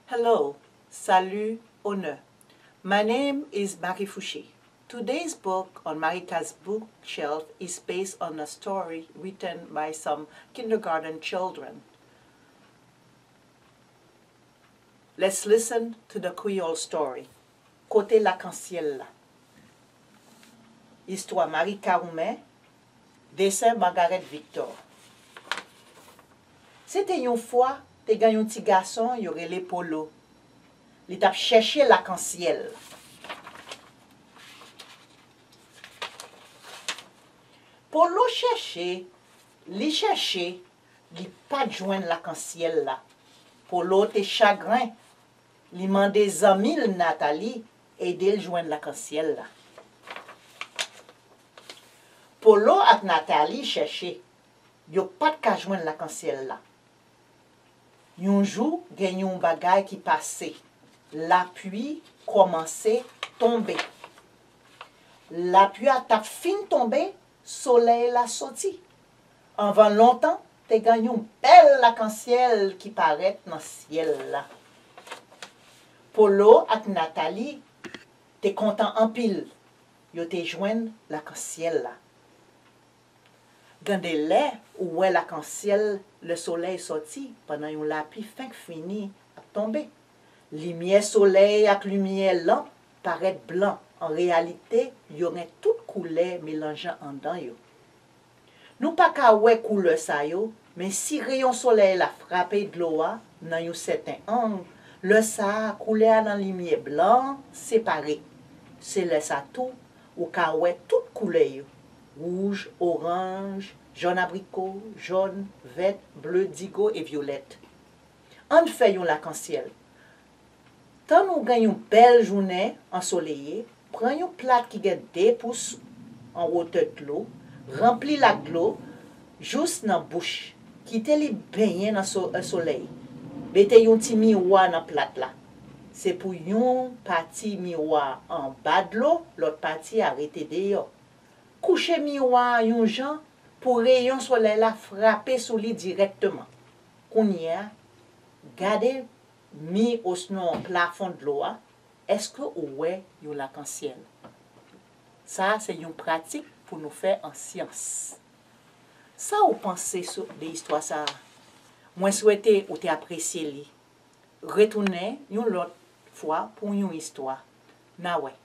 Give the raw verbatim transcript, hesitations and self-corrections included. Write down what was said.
Hello, salut, onè. My name is Marie Fouché. Today's book on Marika's bookshelf is based on a story written by some kindergarten children. Let's listen to the Creole story. Kote lakansyèl la. Istwa Marika Roumen, desen Margaret Victor. Se te yon fwa, te gen yon ti gason yo rele Polo. Li t ap chèche lakansyèl. Polo chèche, li chèche, li pa t jwenn lakansyèl la. Polo te chagren. Li mande zanmi l Nathalie ede l jwenn lakansyèl la. Polo ak Nathalie chèche. Yo pa t ka jwenn lakansyèl la. Yon jou, gen yon bagay ki pase. Lapli kòmanse tonbe. Lapli a t ap fin tonbe, solèy la soti. Anvan lontan, te gen yon bèl lakansyèl ki parèt nan syèl la. Polo ak Nathalie te kontan anpil. Yo te jwenn lakansyèl la. Gen de lè, ou wè lakansyèl lè solèy sòti pandan yon lapli fenk fini ap tonbe. Limyè solèy ak limyè lanp parèt blan. An reyalite, yo gen tout koulè melanje anndan yo. Nou pa ka wè koulè sa yo, men si reyon solèy la frape dlo a nan yon sèten ang, lè sa a koulè a nan limyè blan an separe. Se lè sa tou ou ka wè tout koulè yo, wouj, oranj, jòn abriko, jòn, vèt, ble digo e vyolèt. Ann fè yon lakansyèl. Tan nou gen yon bèl jounen ansoleye, pran yon plat ki gen de pous an wotè dlo, ranpli l ak dlo jous nan bouch. Kite li benyen nan so- solèy. Mete yon ti miwa nan plat la. Se pou yon pati miwa anba dlo, lòt pati a rete deyò. Kouche miwa a yon jan pou reyon solèy la frape sou li dirèkteman. Kounye a, gade mi osnon plafon dlo a, èske ou wè yon lakansyèl? Sa a se yon pratik pou nou fè an syans. Sa ou panse sou de istwa sa a? Mwen swete ou te apresye li. Retounen yon lòt fwa pou yon istwa. N a wè.